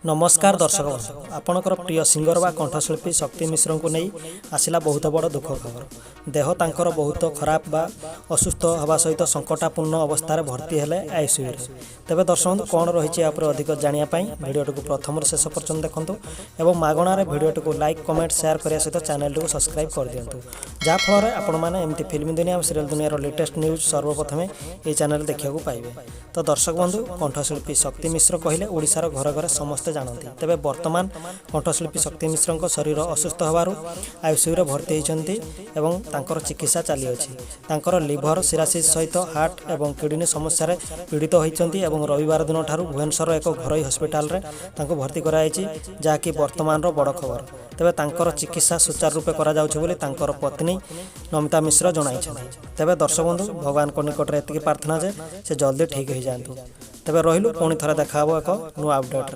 ନମସ୍କାର ଦର୍ଶକ ବନ୍ଧୁ, ଆପଣଙ୍କର ପ୍ରିୟ ସିଙ୍ଗର ବା କଣ୍ଠଶିଳ୍ପୀ ଶକ୍ତି ମିଶ୍ରଙ୍କୁ ନେଇ ଆସିଲା ବହୁତ ବଡ଼ ଦୁଃଖ ଖବର। ଦେହ ତାଙ୍କର ବହୁତ ଖରାପ ବା ଅସୁସ୍ଥ ହେବା ସହିତ ସଙ୍କଟାପନ୍ନ ଅବସ୍ଥାରେ ଭର୍ତ୍ତି ହେଲେ ଆଇସିୟୁରେ। ତେବେ ଦର୍ଶକ ବନ୍ଧୁ, କ'ଣ ରହିଛି ଏହା ଉପରେ ଅଧିକ ଜାଣିବା ପାଇଁ ଭିଡ଼ିଓଟିକୁ ପ୍ରଥମରୁ ଶେଷ ପର୍ଯ୍ୟନ୍ତ ଦେଖନ୍ତୁ ଏବଂ ମାଗଣାରେ ଭିଡ଼ିଓଟିକୁ ଲାଇକ୍, କମେଣ୍ଟ, ସେୟାର କରିବା ସହିତ ଚ୍ୟାନେଲଟିକୁ ସବସ୍କ୍ରାଇବ୍ କରିଦିଅନ୍ତୁ, ଯାହାଫଳରେ ଆପଣମାନେ ଏମିତି ଫିଲ୍ମ ଦୁନିଆ ଓ ସିରିଏଲ୍ ଦୁନିଆର ଲେଟେଷ୍ଟ ନ୍ୟୁଜ୍ ସର୍ବପ୍ରଥମେ ଏହି ଚ୍ୟାନେଲ ଦେଖିବାକୁ ପାଇବେ। ତ ଦର୍ଶକ ବନ୍ଧୁ, କଣ୍ଠଶିଳ୍ପୀ ଶକ୍ତି ମିଶ୍ର କହିଲେ ଓଡ଼ିଶାର ଘରେ ଘରେ ସମସ୍ତେ ଜାଣନ୍ତି। ତେବେ ବର୍ତ୍ତମାନ କଣ୍ଠଶିଳ୍ପୀ ଶକ୍ତି ମିଶ୍ରଙ୍କ ଶରୀର ଅସୁସ୍ଥ ହେବାରୁ ଆଇସିୟୁରେ ଭର୍ତ୍ତି ହୋଇଛନ୍ତି ଏବଂ ତାଙ୍କର ଚିକିତ୍ସା ଚାଲିଅଛି। ତାଙ୍କର ଲିଭର ସିରୋସିସ୍ ସହିତ ହାର୍ଟ ଏବଂ କିଡ଼ନୀ ସମସ୍ୟାରେ ପୀଡ଼ିତ ହୋଇଛନ୍ତି ଏବଂ ରବିବାର ଦିନଠାରୁ ଭୁବନେଶ୍ୱର ଏକ ଘରୋଇ ହସ୍ପିଟାଲରେ ତାଙ୍କୁ ଭର୍ତ୍ତି କରାଯାଇଛି, ଯାହାକି ବର୍ତ୍ତମାନର ବଡ଼ ଖବର। ତେବେ ତାଙ୍କର ଚିକିତ୍ସା ସୁଚାରୁ ରୂପେ କରାଯାଉଛି ବୋଲି ତାଙ୍କର ପତ୍ନୀ ନମିତା ମିଶ୍ର ଜଣାଇଛନ୍ତି। ତେବେ ଦର୍ଶକ ବନ୍ଧୁ, ଭଗବାନଙ୍କ ନିକଟରେ ଏତିକି ପ୍ରାର୍ଥନା ଯେ ସେ ଜଲ୍ଦି ଠିକ୍ ହୋଇଯାଆନ୍ତୁ। ତେବେ ରହିଲୁ, ପୁଣି ଥରେ ଦେଖା ହେବ ଏକ ନୂଆ ଅପଡ଼େଟ୍ରେ।